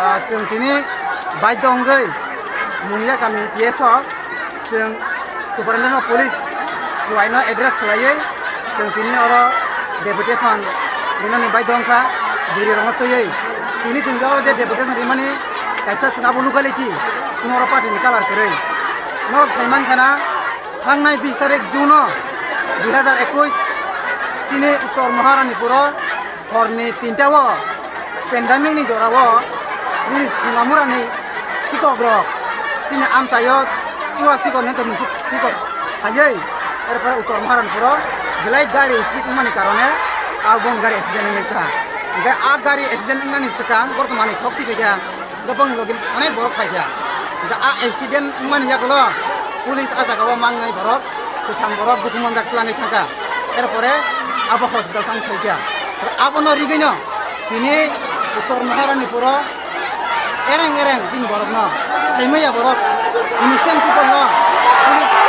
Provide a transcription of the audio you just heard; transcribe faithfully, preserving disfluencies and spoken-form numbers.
Ah, chwng tini baidho wngwi Mungia kami P S o chwng Superintendent of Police kuaino address khlaiwi chwng tini oro deputation rinani baidho wngkha, bwrwi rokno twiwi. Tini chwng o je deputation rimani kaisa chwng abo locality, kuno oro party ni colour kwrwi. Norok sai mankha na, thangnai bis tarik June o dui hazar ekwis chini Uttor Maharanipur o horni tinta o pandemic ni jora o nini Sonamura ni sikok rok chini amchai o tura sikok ni tongmung sikok phaiwi, erpore Uttor Maharanipur o belai gari speed wngmani karone a boni gari accident wngwi kha. Hingke a gari accident wngnani swkang borok manwi khok twi phaikha. Hingke bongni logi onek borok phaikha. Hingke a accident wngmani yagulo police a jaga o mangnai borok, kwcham borok dukhu manjak twlangwi thangkha. Erpore abo hospital thang thaikha. Abono rigwino tini Uttor Maharanipur o ereng ereng tini borokno saimaya borok innocent people no police